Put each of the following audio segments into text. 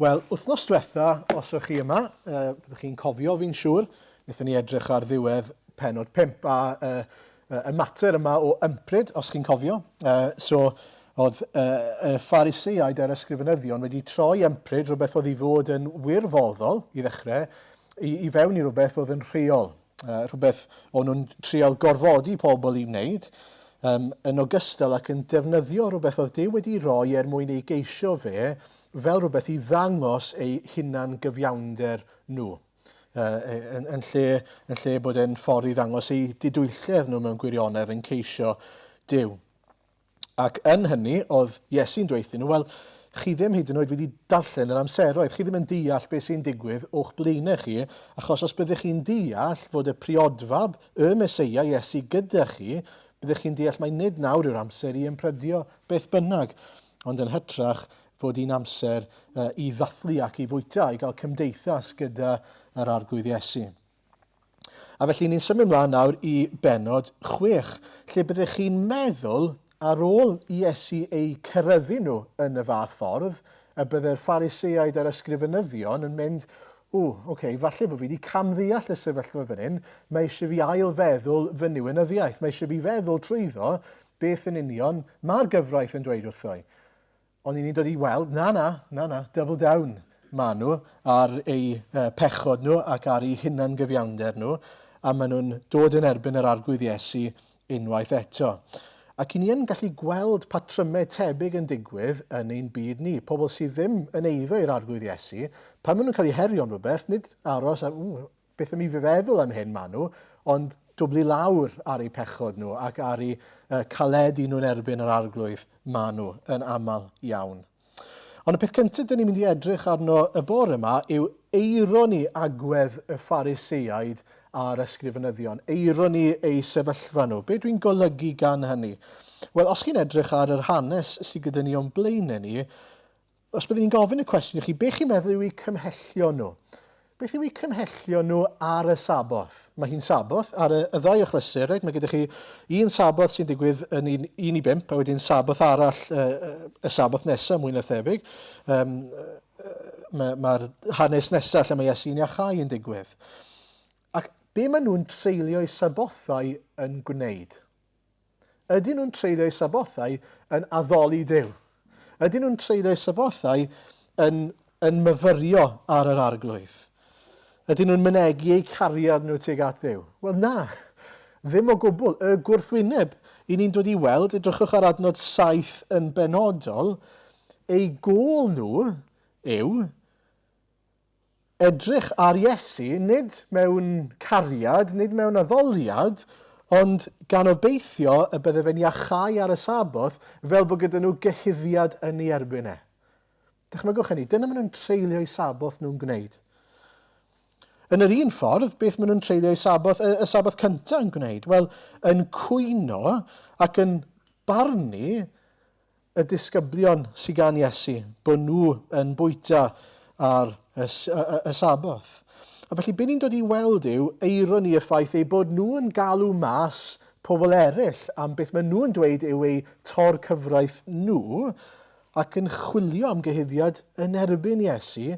Wel, wythnos diwetha, os o'ch chi yma, uh, byddwch chi'n cofio fi'n siŵr, wnaethon ni edrych ar ddiwedd penod 5 a uh, y mater yma o ympryd, os chi'n cofio. Uh, so, oedd uh, y Phariseaid a'r ysgrifenyddion wedi troi ympryd rhywbeth oedd i fod yn wirfoddol i ddechrau, i, i fewn i rhywbeth oedd yn rheol. uh, rhywbeth o'n nhw'n trial gorfodi pobl i wneud, um, yn ogystal ac yn defnyddio rhywbeth oedd Duw wedi roi er mwyn ei geisio fe fel rhywbeth i ddangos eu hunan gyfiawnder nhw. Uh, yn, yn, lle, yn lle bod e'n ffordd i ddangos eu didwylledd nhw mewn gwirionedd yn ceisio Duw. Ac yn hynny, oedd Iesu'n dweud nhw, wel, chi ddim hyd yn oed wedi darllen yr amseroedd, chi ddim yn deall beth sy'n digwydd o'ch blaenau chi, achos os byddech chi'n deall fod y priodfab, y Meseia, Iesu, gyda chi, byddech chi'n deall mai nid nawr yw'r amser i ymprydio beth bynnag, ond yn hytrach fod hi'n amser i ddathlu ac i fwyta, i gael cymdeithas gyda yr Arglwydd Iesu. A felly ni'n symud mlaen nawr i benod 6, lle byddech chi'n meddwl ar ôl i Iesu eu ceryddu nhw yn y fath ffordd, y bydde'r Phariseaid a'r ysgrifenyddion yn mynd, ww, oce, okay, falle bod fi wedi camddeall y sefyllfa fan hyn, mae eisiau fi ail feddwl fy niwinyddiaeth, mae eisiau fi feddwl trwyddo beth yn union mae'r gyfraith yn dweud wrtho i. Ond i ni'n dod i weld, na, na, na, na, double down maen nhw ar eu pechod nhw ac ar eu hunan gyfiawnder nhw, a maen nhw'n dod yn erbyn yr Arglwydd Iesu unwaith eto. Ac i ni yn gallu gweld patrymau tebyg yn digwydd yn ein byd ni. Pobl sydd ddim yn eiddo i'r Arglwydd Iesu, pan maen nhw'n cael eu herio am rhywbeth, nid aros a, ww, beth am i fi feddwl am hyn maen nhw, ond dwblu lawr ar eu pechod nhw ac ar eu uh, caledu nhw'n erbyn yr arglwydd maen nhw yn aml iawn. Ond y peth cyntaf dyn ni'n mynd i edrych arno y bore yma yw eironi agwedd y Phariseaid a'r ysgrifenyddion, eironi eu sefyllfa nhw. Be dwi'n golygu gan hynny? Wel, os chi'n edrych ar yr hanes sydd gyda ni o'n blaenau ni, Os byddwn i'n gofyn y cwestiwn i chi, beth chi'n meddwl yw eu cymhellion nhw? Beth yw eu cymhellion nhw ar y Saboth? Mae hi'n Saboth ar y, y ddau achlysur, reit? Mae gyda chi un Saboth sy'n digwydd yn 1, 1 i 5, a wedyn Saboth arall, y, y Saboth nesaf, mwy na thebyg. Um, Mae'r ma hanes nesaf lle mae Iesu'n iachau yn digwydd. Ac be maen nhw'n treulio'u Sabothau yn gwneud? Ydyn nhw'n treulio eu Sabothau yn addoli Duw? Ydyn nhw'n treulio eu Sabothau yn, yn myfyrio ar yr Arglwydd? Ydyn nhw'n mynegi eu cariad nhw tuag at Dduw? Wel na, ddim o gwbl. Y gwrthwyneb, i ni'n dod i weld, edrychwch ar adnod 7 yn benodol, eu gôl nhw yw edrych ar Iesu, nid mewn cariad, nid mewn addoliad, ond gan obeithio y bydde fe'n iachau ar y Saboth fel bod gyda nhw gyhuddiad yn ei erbyn e. Dychmygwch hynny, dyna maen nhw'n treulio'u Saboth nhw'n gwneud. Yn yr un ffordd, beth maen nhw'n treulio'u Saboth, y, y Saboth cyntaf yn gwneud? Wel, yn cwyno ac yn barnu y disgyblion sy gan Iesu, bod nhw yn bwyta ar y, y, y Saboth. A felly be ni'n dod i weld yw eironi y ffaith eu bod nhw yn galw mas pobl eraill am beth maen nhw'n dweud yw eu tor-cyfraith nhw ac yn chwilio am gyhuddiad yn erbyn Iesu.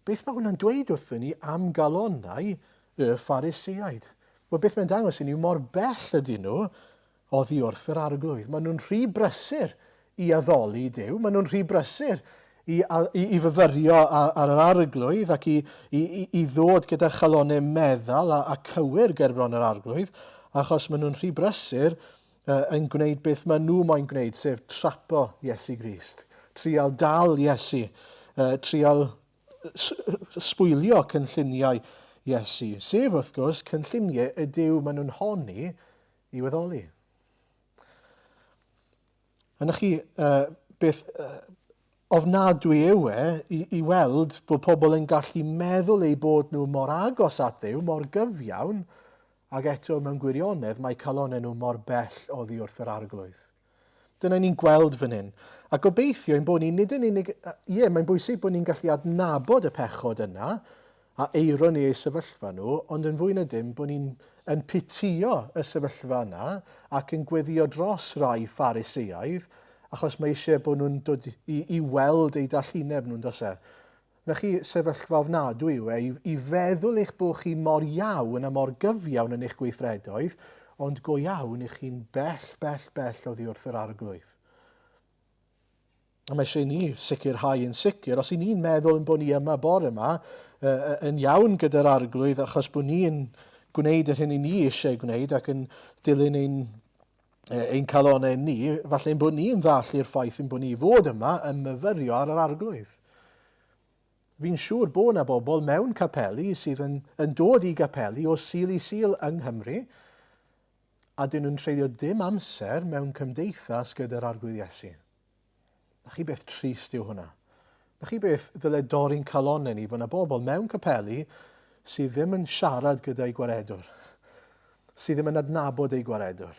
Beth mae hwnna'n dweud wrthyn ni am galonnau y Phariseaid? Wel, beth mae'n dangos i ni yw mor bell ydyn nhw oddi wrth yr Arglwydd. Maen nhw'n rhy brysur i addoli Duw, maen nhw'n rhy brysur i, i, i fyfyrio ar, ar yr Arglwydd ac i, i, i, i ddod gyda chalonnau meddal a, a cywir gerbron yr Arglwydd, achos maen nhw'n rhy brysur uh, yn gwneud beth maen nhw moyn gwneud, sef trapo Iesu Grist, trial dal Iesu, uh, trial sbwylio cynlluniau Iesu, sef wrth gwrs cynlluniau y Duw maen nhw'n honni i weddoli. Yna chi, uh, beth uh, ofnadwy yw e i, i weld bod pobl yn gallu meddwl eu bod nhw mor agos at Dduw, mor gyfiawn, Ac eto, mewn gwirionedd, mae calonnau nhw mor bell oddi wrth yr Arglwydd. Dyna ni'n gweld fan hyn. A gobeithio ein bod ni nid yn unig... Ie, mae'n bwysig bod ni'n gallu adnabod y pechod yna, a eironi eu sefyllfa nhw, ond yn fwy na dim bod ni'n yn pitïo y sefyllfa yna ac yn gweddio dros rai Phariseaidd, achos mae eisiau bod nhw'n dod i, i weld eu dallineb nhw'n does e? Na chi sefyllfa ofnadwy yw e, i, i feddwl eich bod chi mor iawn a mor gyfiawn yn eich gweithredoedd, ond go iawn i chi'n bell, bell, bell oddi wrth yr arglwydd. A mae eisiau i ni sicrhau yn sicr, os i ni'n meddwl yn bod ni yma bore yma, yn iawn gyda'r arglwydd achos bod ni'n gwneud yr hyn i ni eisiau gwneud ac yn dilyn ein, ein calonau ni, falle ein bod ni'n ddall i'r ffaith ein bod ni fod yma yn myfyrio ar yr arglwydd. Fi'n siŵr bod yna bobl mewn capeli sydd yn, yn dod i gapeli o Sul i Sul yng Nghymru, a dyn nhw'n treulio dim amser mewn cymdeithas gyda'r Arglwydd Iesu. Na chi beth trist yw hwnna. Na chi beth ddyle dorri'n calonnau ni fod yna bobl mewn capeli sydd ddim yn siarad gyda'i gwaredwr, sydd ddim yn adnabod ei gwaredwr.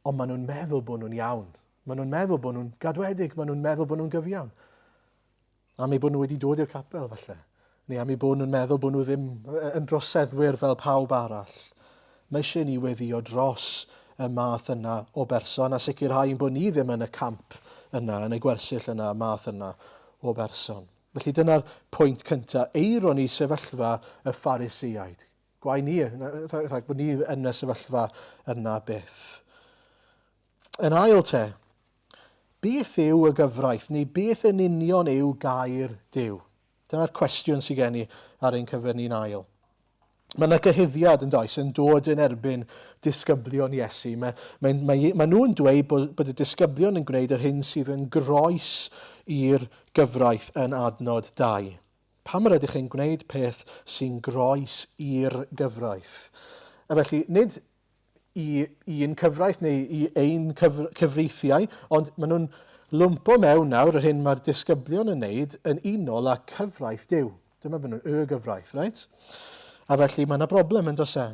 Ond maen nhw'n meddwl bod nhw'n iawn. Maen nhw'n meddwl bod nhw'n gadwedig, maen nhw'n meddwl bod nhw'n gyfiawn. Am eu bod nhw wedi dod i'r capel, falle. Neu am eu bod nhw'n meddwl bod nhw ddim yn droseddwyr fel pawb arall. Mae eisiau ni weddio dros y math yna o berson a sicrhau ein bod ni ddim yn y camp yna, yn y gwersyll yna, y math yna o berson. Felly dyna'r pwynt cyntaf, eironi sefyllfa y Phariseaid. Gwae ni, rhag bod ni yn y sefyllfa yna byth. Yn ail te, beth yw y gyfraith, neu beth yn union yw gair Duw? Dyna'r cwestiwn sydd gen i ar ein cyfer ni'n ail. Mae yna gyhuddiad yn does yn dod yn erbyn disgyblion Iesu. Mae, mae, mae, mae nhw'n dweud bod, bod y disgyblion yn gwneud yr hyn sydd yn groes i'r gyfraith yn adnod 2. Pam yr ydych chi'n gwneud peth sy'n groes i'r gyfraith? A felly, nid i un cyfraith neu i ein cyf cyfreithiau, ond maen nhw'n lwmpo mewn nawr yr hyn mae'r disgyblion yn neud yn unol â cyfraith Duw. Dyma beth nhw'n y gyfraith, reit? A felly mae yna broblem yn does e?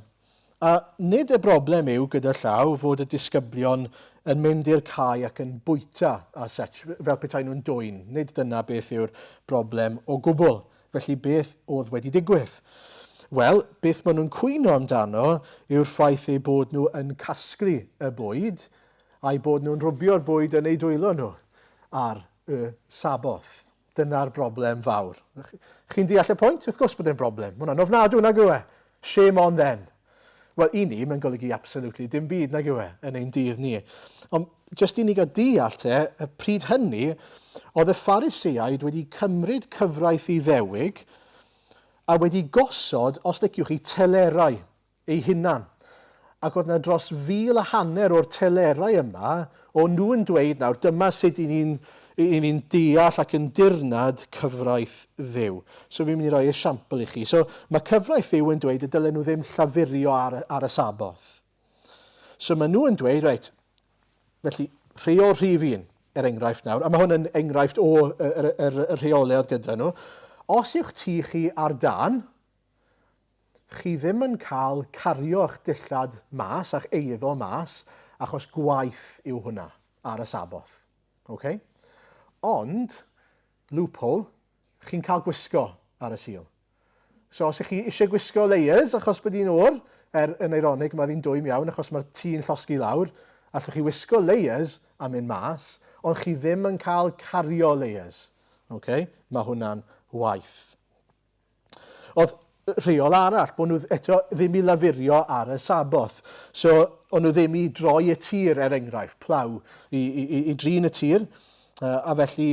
A nid y broblem yw gyda llaw fod y disgyblion yn mynd i'r cae ac yn bwyta a such, fel petai nhw'n dwyn. Nid dyna beth yw'r broblem o gwbl. Felly beth oedd wedi digwydd? Wel, beth maen nhw'n cwyno amdano yw'r ffaith eu bod nhw yn casglu y bwyd a'u bod nhw'n rwbio'r bwyd yn eu dwylo nhw ar y Saboth. Dyna'r broblem fawr. Chi'n deall y pwynt? Wrth gwrs bod e'n broblem. Mae hwnna'n ofnadw, nag yw e? Shame on them. Wel, i ni, mae'n golygu absolutely dim byd, nag yw e, yn ein dydd ni. Ond jyst i ni gael deall te, y pryd hynny, oedd y Phariseaid wedi cymryd cyfraith Iddewig a wedi gosod, os liciwch chi, telerau eu hunan. Ac oedd yna dros 1,500 o'r telerau yma, o'n nhw'n dweud nawr, dyma sut i ni'n i ni'n deall ac yn dirnad cyfraith Dduw. So fi'n mynd i roi esiampl i chi. So mae cyfraith Dduw yn dweud y dylen nhw ddim llafurio ar, ar y Saboth. So maen nhw yn dweud, reit, felly rheol rhif un, er enghraifft nawr, a mae hwn yn enghraifft o y, y, y, y rheolau oedd gyda nhw, os yw'ch tŷ chi ar dân, chi ddim yn cael cario'ch dillad mas a'ch eiddo mas, achos gwaith yw hwnna ar y Saboth. Ok? Ond, loophole, chi'n cael gwisgo ar y Sul. So os ych chi eisiau gwisgo layers achos bod hi'n oer, er yn eironig mae hi'n dwym iawn achos mae'r tŷ'n llosgi lawr, allwch chi wisgo layers a mynd mas, ond chi ddim yn cael cario layers. Ok? Mae hwnna'n waith. Oedd rheol arall, bod nhw eto ddim i lafurio ar y Saboth. So, o'n nhw ddim i droi y tir, er enghraifft, plough, i, i, i, i drin y tir, uh, a felly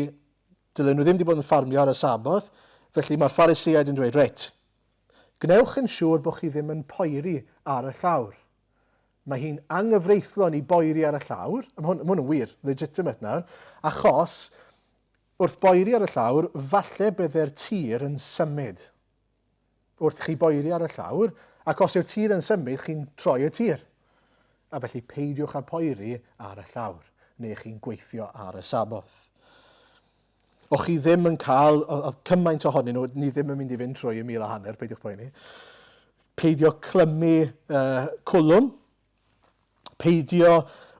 dylen nhw ddim wedi bod yn ffarmio ar y Saboth. Felly mae'r Phariseaid yn dweud, reit, gwnewch yn siŵr bod chi ddim yn poeri ar y llawr. Mae hi'n anghyfreithlon i boeri ar y llawr, a mae hwn, mae hwn yn wir, legitimate nawr, achos Wrth boeri ar y llawr, falle bydde'r tir yn symud. Wrth chi boeri ar y llawr, ac os yw'r tir yn symud, chi'n troi y tir. A felly peidiwch â poeri ar y llawr, neu chi'n gweithio ar y Saboth. O'ch chi ddim yn cael, oedd cymaint ohonyn nhw, ni ddim yn mynd i fynd trwy y 1,500, peidiwch poeni. Peidio clymu uh, cwlwm, Peidio,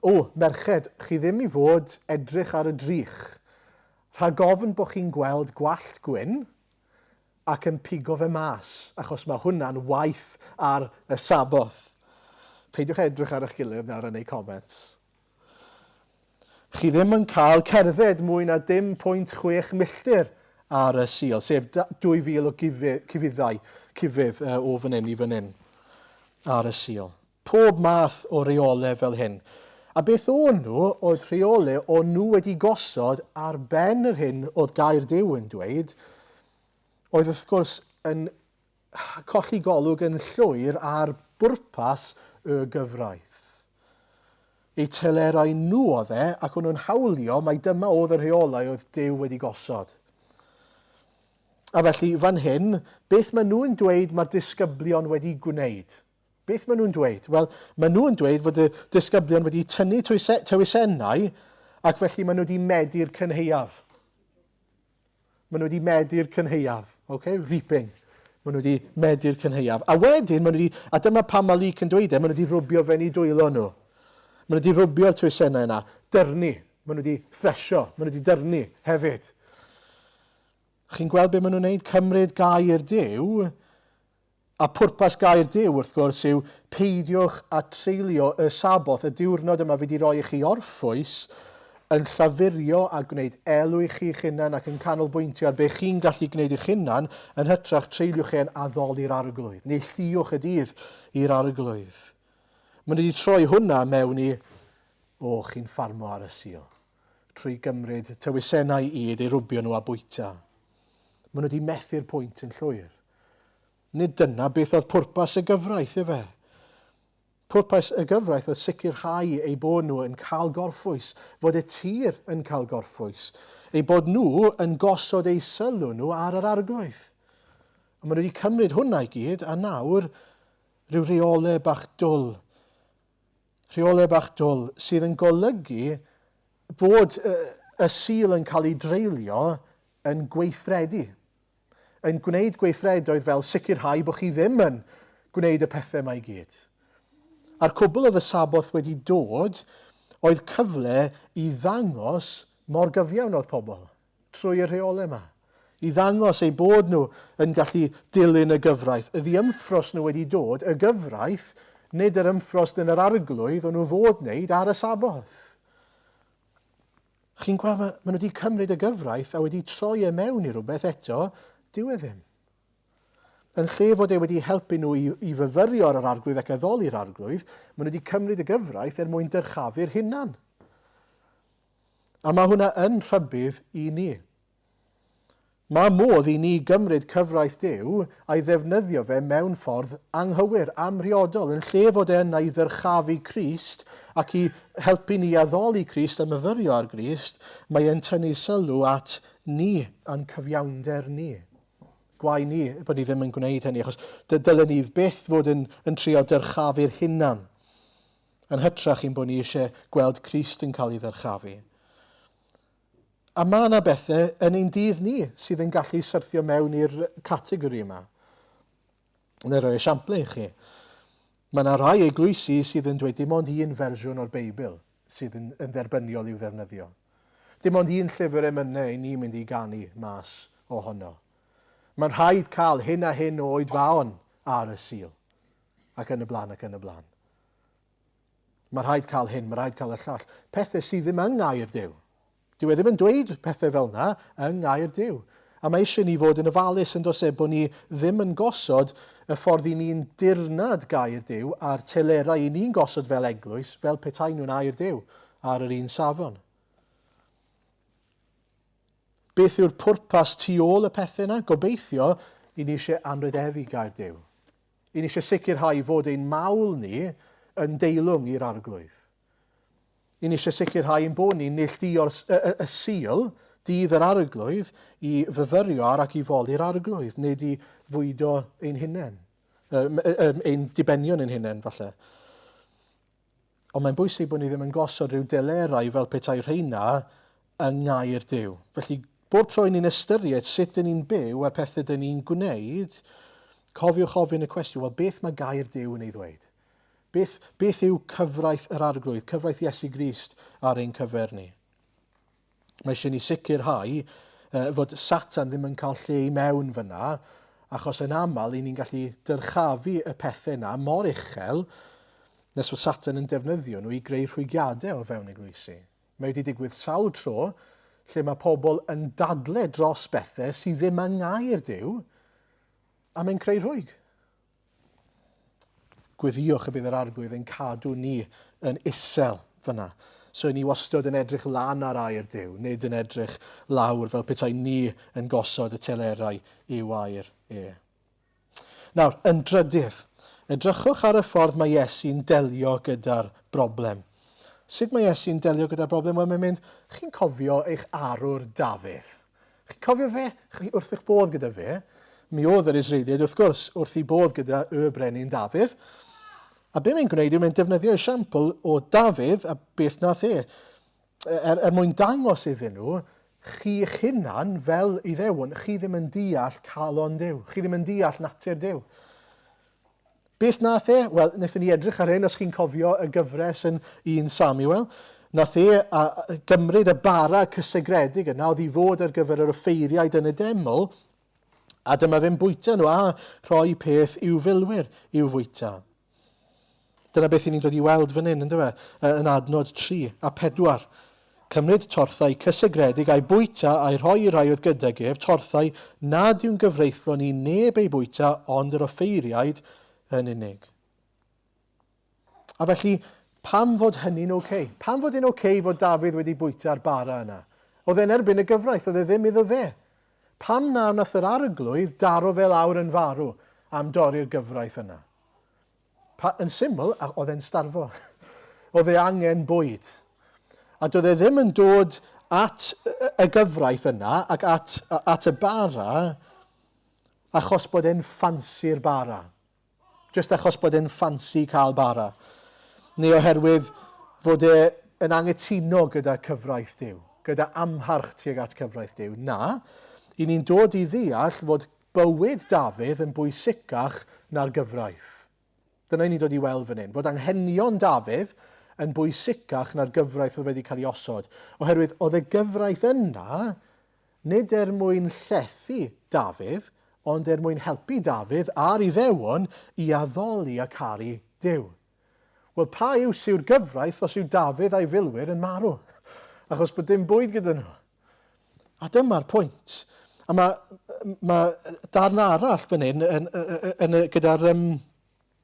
o, merched, chi ddim i fod edrych ar y drych. Rhag ofn bod chi'n gweld gwallt gwyn ac yn pigo fe mas, achos mae hwnna'n waith ar y Saboth. Peidiwch edrych ar eich gilydd nawr a neud comments. Chi ddim yn cael cerdded mwy na dim pwynt chwech milltir ar y Sul, sef 2,000 o cufyddau, cufydd o fan hyn i fan hyn ar y Sul. Pob math o reolau fel hyn. A beth o'n nhw oedd rheolau o'n nhw wedi gosod ar ben yr hyn oedd gair Duw yn dweud, oedd wrth gwrs yn colli golwg yn llwyr ar bwrpas y gyfraith. Eu telerau nhw oedd e, ac o'n nhw'n hawlio mai dyma oedd y rheolau oedd Duw wedi gosod. A felly, fan hyn, beth maen nhw'n dweud mae'r disgyblion wedi gwneud? Beth maen nhw'n dweud? Wel, maen nhw'n dweud fod y disgyblion wedi tynnu tewisennau ac felly maen nhw wedi medi'r cynhaeaf. Maen nhw wedi medi'r cynhaeaf. Okay? Reaping. Maen nhw wedi medi'r cynhaeaf. A wedyn, maen nhw wedi, a dyma pam mae Luke yn dweud e, maen nhw wedi rwbio fe'n eu dwylo nhw. Maen nhw wedi rwbio'r tewisennau yna. Dyrnu. Maen nhw wedi thresio. Maen nhw wedi dyrnu hefyd. Chi'n gweld beth maen nhw'n neud? Cymryd gair Duw. A pwrpas gair Duw, wrth gwrs, yw peidiwch â treulio y Saboth, y diwrnod yma fi 'di roi i chi orffwys, yn llafurio a gwneud elw i chi'ch hunan ac yn canolbwyntio ar be chi'n gallu gwneud i'ch hunan, yn hytrach treuliwch e'n addoli'r Arglwydd. Neilltuwch y dydd i'r Arglwydd. Maen nhw wedi troi hwnna mewn i, o, chi'n ffarmo ar y Sul, trwy gymryd tywysennau ŷd, eu rwbio nhw a bwyta. Maen nhw wedi methu'r pwynt yn llwyr. Nid dyna beth oedd pwrpas y gyfraith, ife? Pwrpas y gyfraith oedd sicrhau eu bod nhw yn cael gorffwys, fod y tir yn cael gorffwys, eu bod nhw yn gosod eu sylw nhw ar yr Arglwydd. Ond maen nhw wedi cymryd hwnna i gyd, a nawr rhyw reolau bach dwl. Rheolau bach dwl sydd yn golygu fod y, y Sul yn cael ei dreulio yn gweithredu. yn gwneud gweithredoedd fel sicrhau bod chi ddim yn gwneud y pethau yma i gyd. A'r cwbl oedd y Saboth wedi dod oedd cyfle i ddangos mor gyfiawn oedd pobl trwy y rheolau yma. I ddangos eu bod nhw yn gallu dilyn y gyfraith. Y ddiymffrost nhw wedi dod, y gyfraith, nid yr ymffrost yn yr arglwydd o'n nhw fod wneud ar y Saboth. Chi'n gweld, ma, maen nhw wedi cymryd y gyfraith a wedi troi e mewn i rhywbeth eto, dyw e ddim. Yn lle fod e wedi helpu nhw i, i fyfyrio ar yr arglwydd ac addoli'r arglwydd, maen nhw wedi cymryd y gyfraith er mwyn dyrchafu'r hunan. A mae hwnna yn rhybudd i ni. Mae modd i ni gymryd cyfraith Duw a'i ddefnyddio fe mewn ffordd anghywir, amhriodol, yn lle fod e yna i ddyrchafu Crist ac i helpu ni addoli Crist a myfyrio ar Grist, mae e'n tynnu sylw at ni a'n cyfiawnder ni. Gwae ni bod ni ddim yn gwneud hynny, achos dylen ni byth fod yn, yn trio dyrchafu'r hunan, yn hytrach ein bod ni eisiau gweld Crist yn cael ei ddyrchafu. A mae yna bethau yn ein dydd ni sydd yn gallu syrthio mewn i'r categori yma. Neu roi esiampl i chi. Mae yna rai eglwysi sydd yn dweud dim ond un fersiwn o'r Beibl sydd yn, yn dderbyniol i'w ddefnyddio. Dim ond un llyfr emynau i ni'n mynd i ganu mas ohono. Mae'n rhaid cael hyn a hyn o oedfaon ar y Sul. Ac yn y blaen ac yn y blaen. Mae rhaid cael hyn, mae rhaid cael y llall. Pethau sydd ddim yng ngair Duw. Dyw e ddim yn dweud pethau fel yna yng ngair Duw. A mae eisiau ni fod yn ofalus yn does e bod ni ddim yn gosod y ffordd i ni'n dirnad gair Duw a'r telerau i ni'n gosod fel eglwys fel petai nhw'n air Duw ar yr un safon. Beth yw'r pwrpas tu ôl y pethau yna? Gobeithio i ni eisiau anrhydeddu gair Duw. Y'n ni eisiau sicrhau fod ein mawl ni yn deilwng i'r Arglwydd. Y'n ni eisiau sicrhau ein bod ni'n neilltuo'r y, y, y Sul, dydd yr Arglwydd, i fyfyrio ar ac i foli'r Arglwydd, nid i fwydo ein hunain, ein dibenion ein hunain, falle. Ond mae'n bwysig bod ni ddim yn gosod rhyw delerau fel petai rheina yng ngair Duw. Felly, bob tro ni'n ystyried sut dyn ni'n byw a'r pethau dyn ni'n gwneud, cofiwch ofyn y cwestiwn, wel, beth mae gair Duw yn ei ddweud? Beth, beth yw cyfraith yr Arglwydd, cyfraith Iesu Grist ar ein cyfer ni? Mae eisiau ni sicrhau fod Satan ddim yn cael lle i mewn fyna, achos yn aml i ni'n gallu dyrchafu y pethau yna mor uchel nes fod Satan yn defnyddio nhw i greu rhwygiadau o fewn eglwysi. Mae wedi digwydd sawl tro lle mae pobl yn dadle dros bethau sydd ddim yng ngair Duw, a mae'n creu rhwyg. Gweddïwch y bydd yr Arglwydd yn cadw ni yn isel fyna. So ni wastod yn edrych lan ar air Duw, nid yn edrych lawr fel petai ni yn gosod y telerau i'w air e. Nawr, yn drydydd, edrychwch ar y ffordd mae Iesu'n delio gyda'r broblem. Sut mae Iesu'n delio gyda'r broblem? Wel, mae'n mynd, chi'n cofio eich arwr Dafydd? Chi'n cofio fe? Chi wrth eich bodd gyda fe? Mi oedd yr Israeliaid, wrth gwrs, wrth ei bodd gyda y brenin Dafydd. A be mae'n gwneud yw mae'n defnyddio esiampl o Dafydd a beth nath e. Er, er mwyn dangos iddyn nhw, chi'ch hunan fel Iddewon, chi ddim yn deall calon Duw. Chi ddim yn deall natur Duw. Beth nath e? Wel, wnaethon ni edrych ar hyn, os chi'n cofio y gyfres yn 1 Samuel. Nath e a, gymryd y bara cysegredig yna oedd i fod ar gyfer yr offeiriaid yn y deml, a dyma fe'n bwyta nhw a rhoi peth i'w filwyr i'w fwyta. Dyna beth i ni'n dod i weld fan hyn, ynddo fe, yn adnod 3 a 4. Cymryd torthau cysegredig a'i bwyta a'i rhoi i'r rhai oedd gydag ef, torthau nad yw'n gyfreithlon i neb eu bwyta ond yr offeiriaid yn unig. A felly, pam fod hynny'n oce? Okay? Pam fod e'n oce okay fod Dafydd wedi bwyta'r bara yna? Oedd e'n erbyn y gyfraith, oedd e ddim iddo fe. Pam na wnaeth yr arglwydd daro fe lawr yn farw am dorri'r gyfraith yna? Pa, yn syml, a oedd e'n starfo. Oedd e angen bwyd. A doedd e ddim yn dod at y gyfraith yna ac at, at y bara achos bod e'n ffansi'r bara. Just achos bod e'n ffansi cael bara. Neu oherwydd fod e yn angytuno gyda cyfraith Duw, gyda amharch tuag at cyfraith Duw. Na, i ni'n dod i ddeall fod bywyd Dafydd yn bwysicach na'r gyfraith. Dyna i ni'n dod i weld fan hyn, fod anghenion Dafydd yn bwysicach na'r gyfraith oedd wedi cael ei osod, oherwydd oedd y gyfraith yna nid er mwyn llethu Dafydd, ond er mwyn helpu Dafydd a'r Iddewon i addoli a caru Duw. Wel, pa iws yw'r gyfraith os yw Dafydd a'i filwyr yn marw? Achos bod dim bwyd gyda nhw. A dyma'r pwynt. A mae, mae darn arall fan hyn yn, yn, yn, gyda'r um,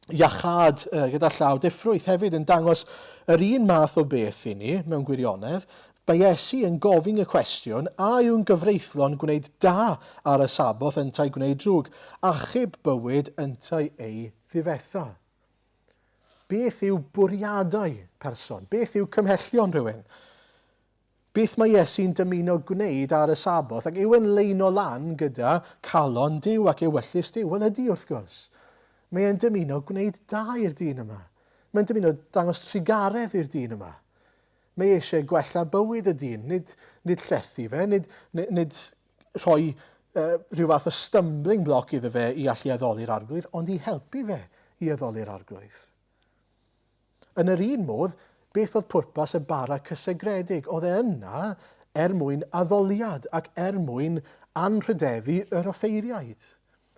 iachâd, gyda llaw diffrwyth hefyd yn dangos yr un math o beth i ni mewn gwirionedd. Mae Iesu yn gofyn y cwestiwn, a yw'n gyfreithlon gwneud da ar y Saboth yntau gwneud drwg, achub bywyd yntau ei ddifetha? Beth yw bwriadau person? Beth yw cymhellion rhywun? Beth mae Iesu'n dymuno gwneud ar y Saboth, ac yw e'n leino lan gyda calon Duw ac ewyllys Duw? Wel ydy, wrth gwrs. Mae e'n dymuno gwneud da i'r dyn yma. Mae'n dymuno dangos trugaredd i'r dyn yma. Mae eisiau gwella bywyd y dyn, nid, nid llethu fe, nid, nid, nid rhoi uh, rhyw fath o stumbling block iddo fe i allu addoli'r arglwydd, ond i helpu fe i addoli'r arglwydd. Yn yr un modd, beth oedd pwrpas y bara cysegredig? Oedd e yna er mwyn addoliad ac er mwyn anrhydeddu yr offeiriaid.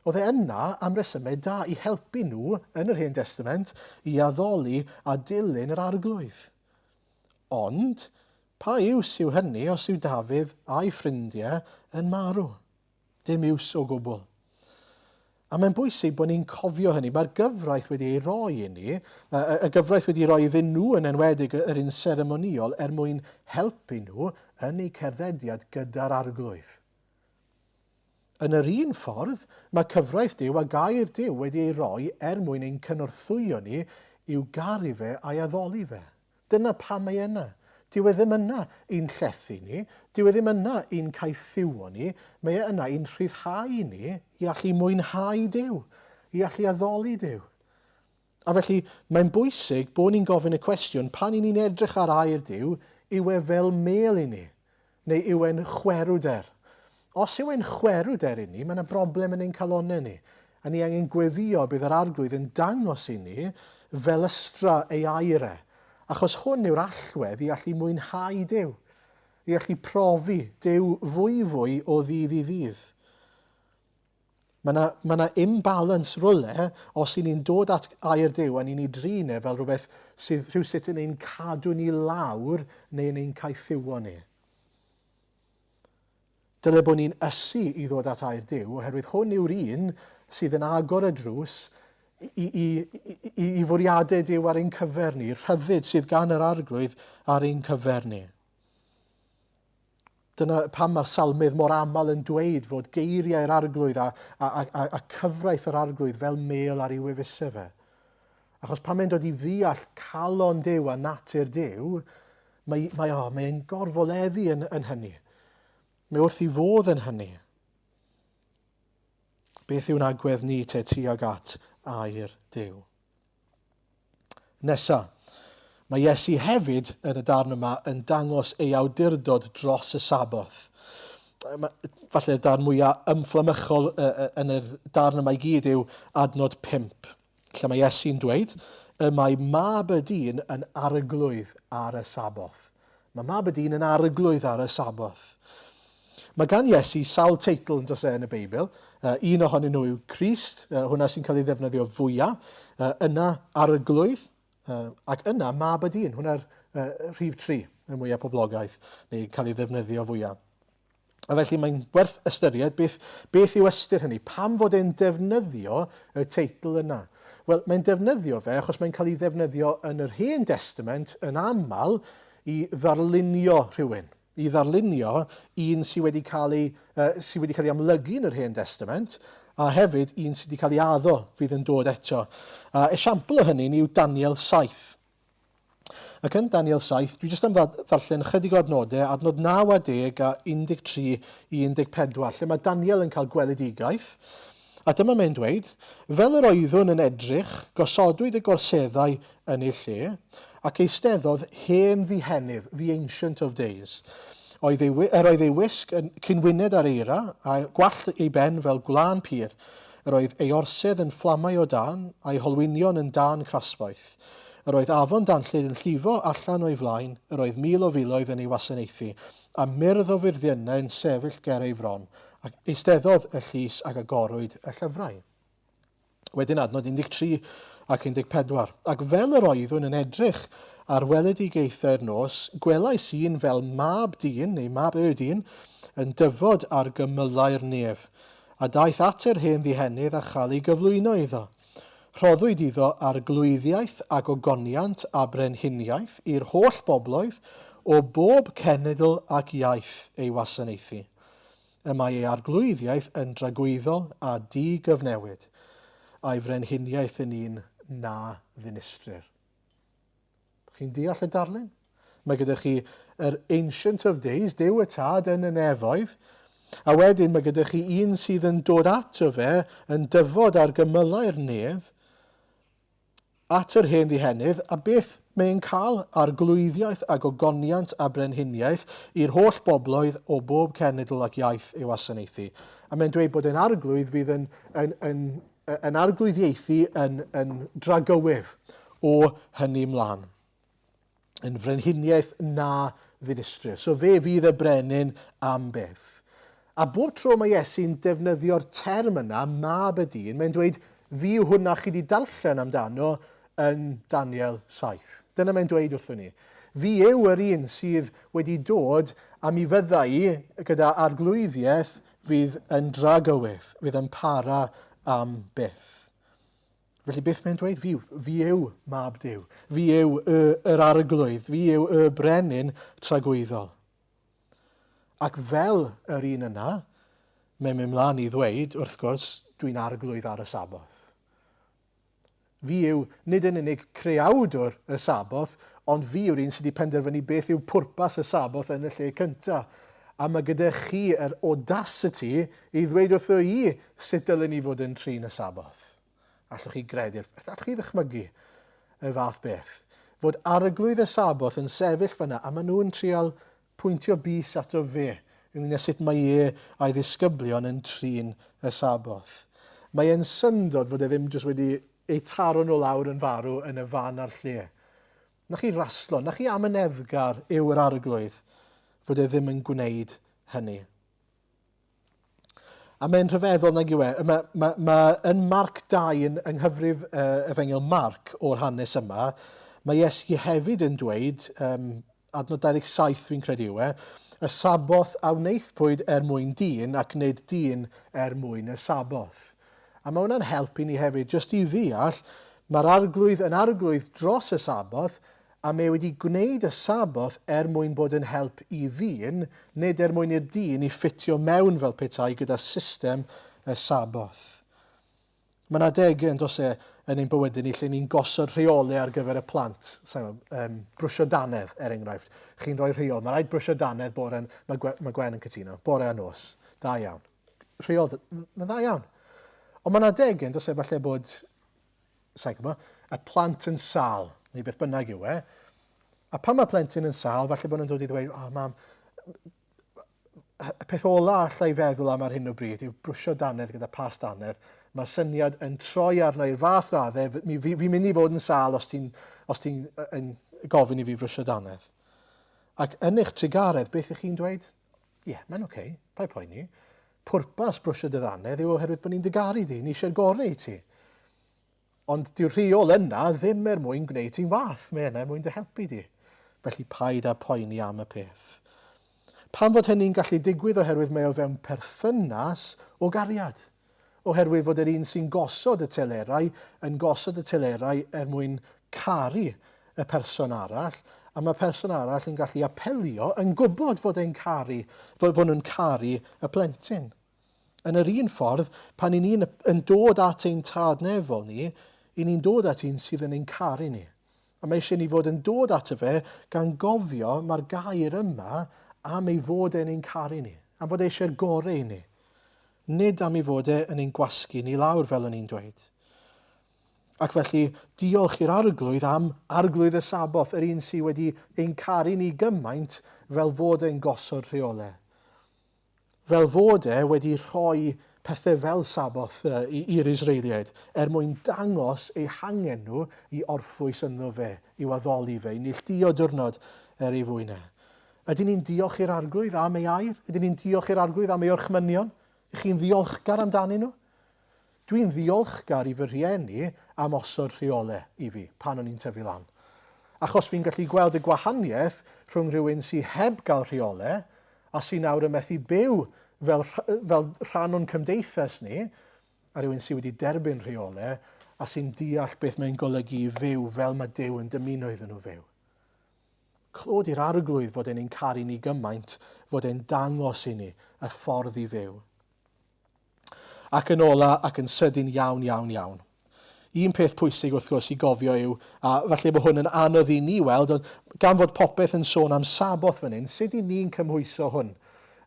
Oedd e yna am resymau da i helpu nhw yn yr Hen Destament i addoli a dilyn yr Arglwydd. Ond, pa iws yw hynny os yw Dafydd a'i ffrindiau yn marw? Dim iws o gwbl. A mae'n bwysig bod ni'n cofio hynny. Mae'r gyfraith wedi ei roi i ni, y gyfraith wedi ei roi iddyn nhw yn enwedig yr un seremonïol er mwyn helpu nhw yn eu cerddediad gyda'r arglwydd. Yn yr un ffordd, mae cyfraith Duw a gair Duw wedi ei roi er mwyn ein cynorthwyo ni i'w garu fe a'i addoli fe. Dyna pam mae e yna. Dyw e ddim yna i'n llethu ni, dyw e ddim yna i'n caethiwo ni, mae e yna i'n rhyddhau ni i allu mwynhau Duw, i allu addoli Duw. A felly, mae'n bwysig bod ni'n gofyn y cwestiwn, pan i ni'n edrych ar air Duw, yw e fel mêl i ni? Neu yw e'n chwerwder? Os yw e'n chwerwder i ni, mae yna broblem yn ein calonnau ni. A ni angen gweddïo bydd yr Arglwydd yn dangos i ni felystra ei air e. Achos hwn yw'r allwedd i allu mwynhau Duw, i allu profi Duw fwyfwy o ddydd i ddydd. Mae yna, mae yna imbalance rywle os y'n ni'n dod at air Duw a ni'n ei drin e fel rhywbeth sydd rhywsut yn ein cadw ni lawr neu yn ein caethiwo ni. Dyle bod ni'n ysu i ddod at air Duw, oherwydd hwn yw'r un sydd yn agor y drws i, i, i, i fwriadau Duw ar ein cyfer ni, rhyddid sydd gan yr arglwydd ar ein cyfer ni. Dyna pam mae'r salmydd mor aml yn dweud fod geiriau'r arglwydd a, a, a, a, a cyfraith yr arglwydd fel mel ar ei wefusau fe. Achos pan mae'n dod i ddeall calon Duw a natur Duw, mae, mae, oh, mae e'n gorfoleddu yn, yn hynny. Mae wrth i fodd yn hynny. Beth yw'n agwedd ni te tuag at air Duw? Nesa, mae Iesu hefyd yn y darn yma yn dangos ei awdurdod dros y Saboth. Falle y darn mwyaf ymfflamychol yn yr darn yma i gyd yw adnod 5, lle mae Iesu'n dweud, y mae mab y dyn yn arglwydd ar y Saboth. Mae Mab y Dyn yn arglwydd ar y Saboth. Mae gan Iesu sawl teitl yn does e yn y Beibl. Uh, un ohonyn nhw yw Crist, uh, hwnna sy'n cael ei ddefnyddio fwyaf. Uh, yna arglwydd, uh, ac yna Mab y Dyn, hwnna'r uh, rhif tri y mwyaf poblogaidd, neu cael ei ddefnyddio fwyaf. A felly mae'n werth ystyried beth, beth yw ystyr hynny. Pam fod e'n defnyddio y teitl yna? Wel, mae'n defnyddio fe achos mae'n cael ei ddefnyddio yn yr Hen Destament yn aml i ddarlunio rhywun, i ddarlunio un sydd wedi cael ei, uh, sydd wedi cael ei amlygu yn yr Hen Destament, a hefyd un sydd wedi cael ei addo fydd yn dod eto. A esiampl o hynny yw Daniel 7. Ac yn Daniel 7, dwi jyst am ddarllen ychydig o adnodau, adnod 9 a 10 a 13 i 14, lle mae Daniel yn cael gweledigaeth. A dyma mae'n dweud, Fel yr oeddwn yn edrych, gosodwyd y gorseddau yn eu lle, ac eisteddodd hen ddihenydd, the ancient of days. Oedd ei, yr oedd ei wisg yn cynwyned ar eira, a gwallt ei ben fel gwlân pur. Yr oedd ei orsedd yn fflamau o dân, a'i holwynion yn dân crasboeth. Yr oedd afon danllyd yn llifo allan o'i flaen, yr oedd mil o filoedd yn ei wasanaethu, a myrdd o fyrddiynau yn sefyll ger ei fron, ac eisteddodd y llys ac agorwyd y llyfrau. Wedyn adnod 13 ac 14. Ac fel yr oeddwn yn edrych ar weledigaethau'r nos, gwelais un fel mab dyn, neu mab y dyn, yn dyfod ar gymylau'r nef, a daeth at yr hen ddihenydd a chael ei gyflwyno iddo. Rhoddwyd iddo arglwyddiaeth a gogoniant a brenhiniaeth i'r holl bobloedd o bob cenedl ac iaith ei wasanaethu. Y mae ei arglwyddiaeth yn dragwyddol a di-gyfnewid, a'i frenhiniaeth yn un na ddinistrir. Chi'n deall y darlun? Mae gyda chi yr Ancient of Days, Duw y Tad yn y nefoedd, a wedyn mae gyda chi un sydd yn dod ato fe, yn dyfod ar gymylau'r nef, at yr hen ddihenydd, a beth mae'n cael arglwyddiaeth a gogoniant a brenhiniaeth i'r holl bobloedd o bob cenedl ac iaith ei wasanaethu. A mae'n dweud bod e'n arglwydd fydd yn, yn, yn yn arglwyddiaethu yn, yn dragywydd o hynny mlaen. Yn frenhiniaeth na ddinistrir. So fe fydd y brenin am byth. A bob tro mae Iesu'n defnyddio'r term yna, mab y dyn, mae'n dweud, fi yw hwnna chi wedi darllen amdano yn Daniel 7. Dyna mae'n dweud wrthyn ni. Fi yw yr un sydd wedi dod a mi fydda i gyda arglwyddiaeth fydd yn dragywydd, fydd yn para am byth. Felly beth mae'n dweud? Fi, fi yw mab Duw. Fi yw y, yr arglwydd. Fi yw y brenin tragwyddol. Ac fel yr un yna, mae'n mynd mlaen i ddweud, wrth gwrs, dwi'n arglwydd ar y Saboth. Fi yw nid yn unig creawdwr y Saboth, ond fi yw'r un sydd wedi penderfynu beth yw pwrpas y Saboth yn y lle cyntaf. A mae gyda chi yr audacity i ddweud wrtho i sut dylen ni fod yn trin y Saboth. Allwch chi gredu'r... Allwch chi ddychmygu y fath beth? Fod arglwydd y Saboth yn sefyll fyna a maen nhw'n trial pwyntio bys ato fe ynglyn â sut mae e a'i ddisgyblion yn trin y Saboth. Mae e'n syndod fod e ddim jyst wedi eu taro nhw lawr yn farw yn y fan a'r lle. Na chi raslon, na chi amyneddgar yw yr arglwydd fod e ddim yn gwneud hynny. A mae'n rhyfeddol nag yw e. Mae, mae, mae yn Marc 2, yn, yng nghyfrif uh, Efengyl Marc o'r hanes yma, mae Iesu hefyd yn dweud, um, adnod 27 fi'n credu yw e, Y Saboth a wnaethpwyd er mwyn dyn ac nid dyn er mwyn y Saboth. A mae hwnna'n help i ni hefyd jyst i ddeall, mae'r Arglwydd yn Arglwydd dros y Saboth, a mae e wedi gwneud y Saboth er mwyn bod yn help i ddyn, nid er mwyn i'r dyn i ffitio mewn fel petai gyda system y Saboth. Mae yna adegau, yn does e, yn ein bywydau ni lle ni'n gosod rheolau ar gyfer y plant. Sa'n gwybod, um, brwsio dannedd, er enghraifft. Chi'n rhoi rheol, mae rhaid brwsio dannedd bore, mae, Gwe, mae Gwen yn cytuno, bore a nos. Da iawn. Rheol, mae'n dda iawn. Ond mae yna adegau, yn does e, falle bod, sa'n gwybod, y plant yn sal, neu beth bynnag yw e. A pan mae plentyn yn sal, falle bod nhw'n dod i ddweud, oh, mam, y peth ola alla i feddwl am ar hyn o bryd yw brwsio dannedd gyda past dannedd. Mae'r syniad yn troi arno i'r fath raddau, fi, fi, fi'n mynd i fod yn sâl os ti'n os ti yn gofyn i fi frwsio dannedd. Ac yn eich trugaredd, beth ych chi'n dweud? Ie, yeah, mae'n oce, okay, paid poeni. Pwrpas brwsio dy ddannedd yw oherwydd bod ni'n dy garu di, ni eisiau'r gorau i ti. Ond dyw'r rheol yna ddim er mwyn gwneud ti'n wath, mae yna er mwyn dy helpu di. Felly paid â poeni am y peth. Pam fod hynny'n gallu digwydd oherwydd mae o fewn perthynas o gariad. Oherwydd fod yr un sy'n gosod y telerau yn gosod y telerau er mwyn caru y person arall, a mae person arall yn gallu apelio yn gwybod fod e'n caru, fod, bod nhw'n caru y plentyn. Yn yr un ffordd, pan i ni'n yn dod at ein tad nefol ni, i ni'n dod at un sydd yn ein caru ni. A mae eisiau ni fod yn dod ato fe gan gofio mae'r gair yma am ei fod e'n ein caru ni, am fod e eisiau'r gorau i ni. Nid am ei fod e yn ein gwasgu ni lawr fel o'n i'n dweud. Ac felly, diolch i'r Arglwydd am Arglwydd y Saboth, yr un sydd wedi ein caru ni gymaint fel fod e'n gosod rheolau. Fel fod e wedi rhoi pethau fel Saboth i'r Israeliaid, er mwyn dangos eu hangen nhw i orffwys ynddo fe, i'w addoli fe, i neilltuo diwrnod er ei fwyn e. Ydyn ni'n diolch i'r Arglwydd am ei air? Ydyn ni'n diolch i'r Arglwydd am ei orchmynion? Ych chi'n ddiolchgar amdanyn nhw? Dwi'n ddiolchgar i fy rhieni am osod rheolau i fi pan o'n i'n tyfu lan. Achos fi'n gallu gweld y gwahaniaeth rhwng rhywun sy heb gael rheolau a sy nawr yn methu byw fel, fel rhan o'n cymdeithas ni, a rhywun sy wedi derbyn rheolau a sy'n deall beth mae'n golygu i fyw fel mae Duw yn dymuno iddyn nhw fyw. Clod i'r Arglwydd fod e'n ein caru ni gymaint, fod e'n dangos i ni y ffordd i fyw. Ac yn ola, ac yn sydyn iawn, iawn, iawn. Un peth pwysig wrth gwrs i gofio yw, a falle bod hwn yn anodd i ni weld, ond gan fod popeth yn sôn am Saboth fan hyn, sut i ni'n cymhwyso hwn?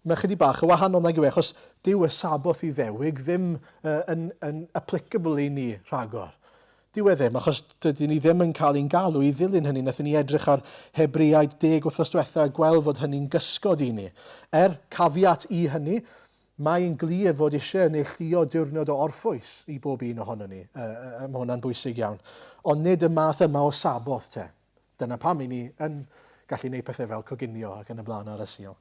Mae chydig bach yn wahanol nag yw e, achos dyw y Saboth Iddewig ddim uh, yn, yn applicable i ni rhagor. Dyw e ddim, achos dydyn ni ddim yn cael ein galw i ddilyn hynny. Nathon ni edrych ar Hebreaid deg wythnos diwetha a gweld fod hynny'n gysgod i ni. Er, caveat i hynny, Mae'n glir fod eisiau neilltuo diwrnod o orffwys i bob un ohonon ni. Uh, mae hwnna'n bwysig iawn. Ond nid y math yma o Saboth te. Dyna pam i ni yn gallu gwneud pethau fel coginio ac yn y blaen ar y Sul.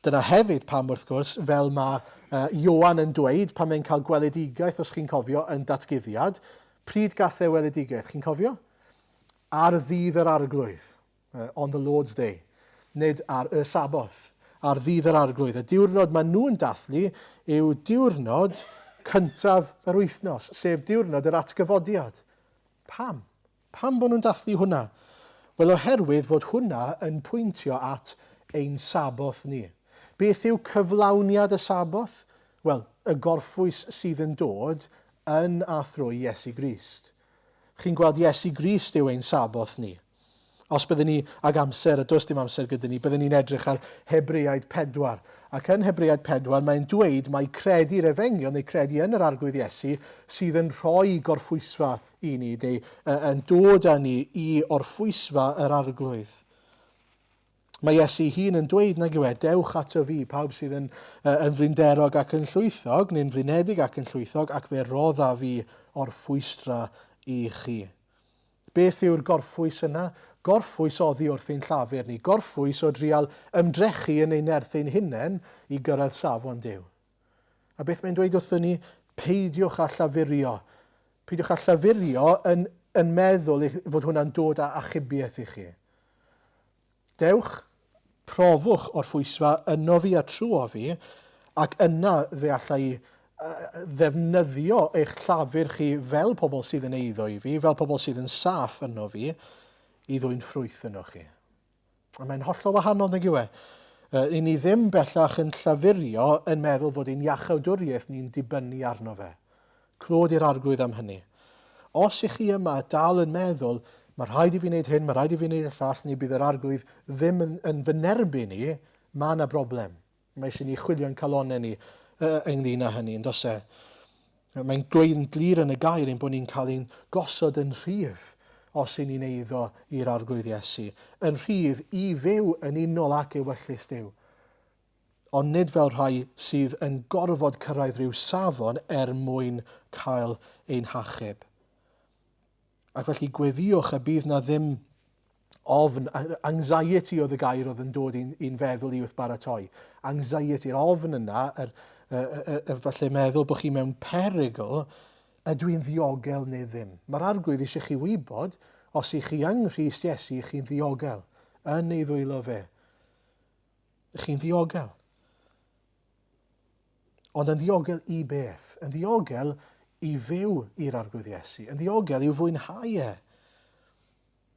Dyna hefyd pam, wrth gwrs, fel mae uh, Ioan yn dweud pan mae'n cael gweledigaeth, os chi'n cofio, yn datguddiad, pryd gath e weledigaeth, chi'n cofio? Ar ddydd yr arglwydd. On the Lord's Day, nid ar y Saboth, ar ddydd yr Arglwydd. Y diwrnod maen nhw'n dathlu yw diwrnod cyntaf yr wythnos, sef diwrnod yr atgyfodiad. Pam? Pam bod nhw'n dathlu hwnna? Wel, oherwydd fod hwnna yn pwyntio at ein Saboth ni. Beth yw cyflawniad y Saboth? Wel, y gorffwys sydd yn dod yn a thrwy Iesu Grist. Chi'n gweld Iesu Grist yw ein Saboth ni. Os byddwn ni ag amser, a does dim amser gyda ni, byddwn ni'n edrych ar Hebreaid 4. Ac yn Hebreaid 4 mae'n dweud mai credu'r efengyl neu credu yn yr Arglwydd Iesu sydd yn rhoi gorffwysfa i ni, neu yn dod â ni i orffwysfa yr Arglwydd. Mae Iesu hun yn dweud, nag yw e, dewch ato fi, pawb sydd yn, yn flinderog ac yn llwythog, neu'n flinedig ac yn llwythog, ac fe rodda fi orffwystra i chi. Beth yw'r gorffwys yna? Gorffwys oddi wrth ein llafur ni, gorffwys o drial ymdrechu yn ein nerth ein hunain i gyrraedd safon Duw. A beth mae'n dweud wrthyn ni? Peidiwch â llafurio. Peidiwch â llafurio yn, yn meddwl fod hwnna'n dod â achubiaeth i chi. Dewch, Profwch orffwysfa yno fi a trwo fi, ac yna fe alla i ddefnyddio eich llafur chi fel pobl sydd yn eiddo i fi, fel pobl sydd yn saff yno fi, i ddwyn ffrwyth yno chi. A mae'n hollol wahanol, nag yw e? I ni ddim bellach yn llafurio yn meddwl fod ein iachawdwriaeth ni'n dibynnu arno fe. Clod i'r Arglwydd am hynny. Os ych chi yma dal yn meddwl, mae rhaid i fi wneud hyn, mae rhaid i fi wneud y llall, neu bydd yr Arglwydd ddim yn, yn fy nerbyn i, mae yna broblem. Mae eisiau ni chwilio'n calonnau ni ynglyn â hynny, yn does e? Mae'n dweud yn glir yn y gair ein bod ni'n cael ein gosod yn rhydd os y'n ni'n eiddo i'r Arglwydd Iesu, yn rhydd i fyw yn unol ac ewyllys Duw. Ond nid fel rhai sydd yn gorfod cyrraedd rhyw safon er mwyn cael ein hachub. Ac felly gweddïwch y bydd na ddim ofn, anxiety oedd y gair oedd yn dod i'n feddwl i wrth baratoi. Anxiety, yr ofn yna, yr, y, y, y, falle meddwl bod chi mewn perygl, ydw i'n ddiogel neu ddim. Mae'r Arglwydd eisiau chi wybod, os ych chi yng Nghrist Iesu, chi'n ddiogel, yn ei ddwylo fe. Chi'n ddiogel. Ond yn ddiogel i beth? Yn ddiogel i fyw i'r Arglwydd Iesu. Yn ddiogel i'w fwynhau e.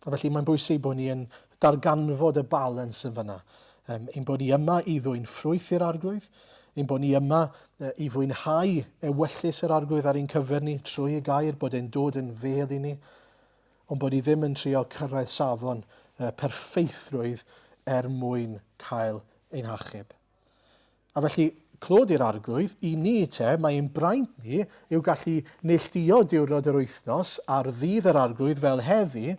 A felly mae'n bwysig bod ni yn darganfod y balans yn fyna. Um, ein bod ni yma i ddwyn ffrwyth i'r Arglwydd, ein bod ni yma i fwynhau ewyllys yr Arglwydd ar ein cyfer ni trwy y gair, bod e'n dod yn fêl i ni, ond bod ni ddim yn trio cyrraedd safon perffeithrwydd er mwyn cael ein hachub. A felly, clod i'r Arglwydd, i ni te, mae ein braint ni yw gallu neilltuo diwrnod yr wythnos ar ddydd yr Arglwydd fel heddi,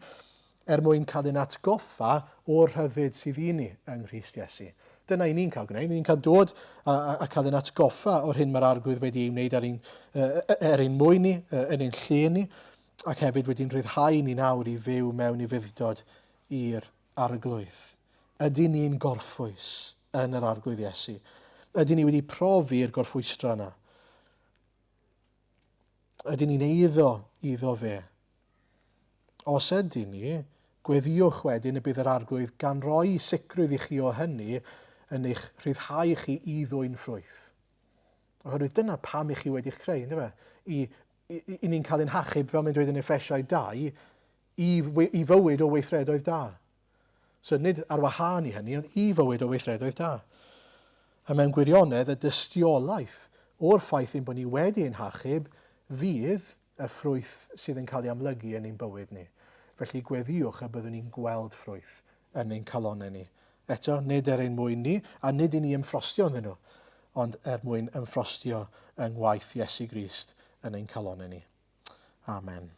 er mwyn cael ein atgoffa o'r rhyddid sydd i ni yng Nghrist Iesu. Dyna i ni'n cael gwneud, ni'n cael dod a, a, a cael ein atgoffa o'r hyn mae'r Arglwydd wedi ei wneud ar ein, er ein mwyn ni, yn ein lle ni, ac hefyd wedi'n rhyddhau ni nawr i fyw mewn ufudd-dod i'r Arglwydd. Ydyn ni'n gorffwys yn yr Arglwydd Iesu? Ydyn ni wedi profi'r gorffwystra yna? Ydyn ni'n eiddo iddo fe? Os ydyn ni, gweddïwch wedyn y bydd yr Arglwydd gan roi sicrwydd i chi o hynny yn eich rhyddhau chi i ddwyn ffrwyth. Oherwydd dyna pam i chi wedi'ch creu, ynddo fe? I i, i ni'n cael ein hachub, fel mae'n dweud yn Effesiau 2, i, i fywyd o weithredoedd da. So nid ar wahân i hynny, ond i fywyd o weithredoedd da. A mewn gwirionedd, y dystiolaeth o'r ffaith ein bod ni wedi ein hachub fydd y ffrwyth sydd yn cael ei amlygu yn ein bywyd ni. Felly gweddïwch y byddwn ni'n gweld ffrwyth yn ein calonnau ni. Eto, nid er ein mwyn ni, a nid i ni ymffrostio ynddyn nhw, ond er mwyn ymffrostio yng ngwaith Iesu Grist yn ein calonnau ni. Amen.